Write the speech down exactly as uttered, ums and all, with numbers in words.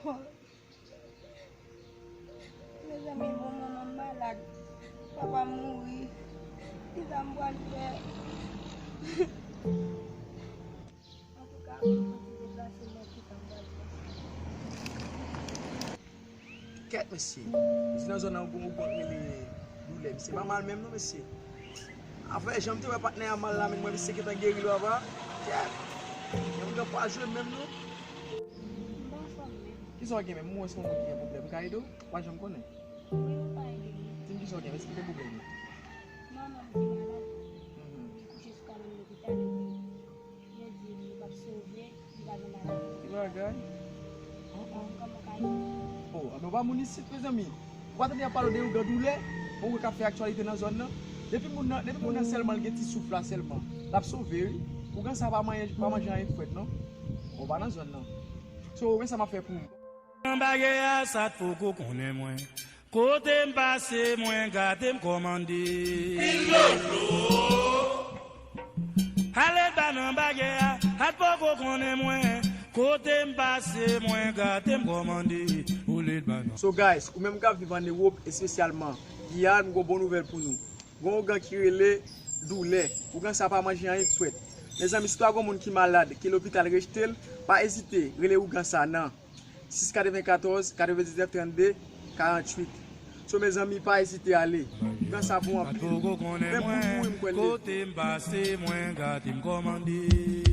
Mezanmi, bon, manman m malad. Papa m mouri. Kisa m pral fè? Antouka, m santi deplase, men kisa m pral fè? Kèt, mesye. Mesye, nan zòn nan, ou gon, ou gon rele Doulè. Mesye pa mal menm, non, mesye. Afè, jan m te wè patnè a mal la, men mwen, misye gentan geri lwa pa. Kèt. Yon moun pa jwe menm, non. M pa anfòm menm. Kisa w gen menm? Mwen, se yon moun ki gen pwoblèm. M ka ede w? Ou pa janm konnen. Wi, ou ka ede m. Di m kisa w gen, esplike pwoblèm ou. Manman m ki malad, mhm, li kouche sou kabann lopital, epi yo di li p ap sove, li pa gen maladi. Ki bagay? Kòman w ka ede m? Oh, anben w pa moun isit, mezanmi. Ou pa tande y ap pale w de ougan Doulè? Bon, ougan k ap fè aktyalite nan zòn nan. Depi moun nan, depi moun nan sèlman, l gen ti souf la sèlman, l ap sove, wi. Ougan sa pa manyen, pa manje anyen k frèt, non. Ou pa nan zòn nan. So, men sa m ap fè pou ou. Nan bagay a, sa t poko konnen mwen. Kote m pase, mwen gate m kòmande. Ale ba nan bagay a, a t poko konnen mwen. Kote m pase, mwen gate m kòmande. Ou le ba nan. So guys, ou menm k ap viv ann Ewòp, espesyalman Giyàn, m gon bon nouvèl pou nou. Gon ougan ki rele Doulè. Ougan sa pa manje anyen k frèt. Mezanmi, si w ta gon moun ki malad, ke lopital rejte l, pa ezite, rele ougan sa nan sis katrevenkatòz, katrevendiznèf, trannde, karanntuit. So, mezanmi, pa ezite ale. Gran sa bon anpil. Menm pou mouri, m kwè l. Kote m pase, mwen gate m kòmande.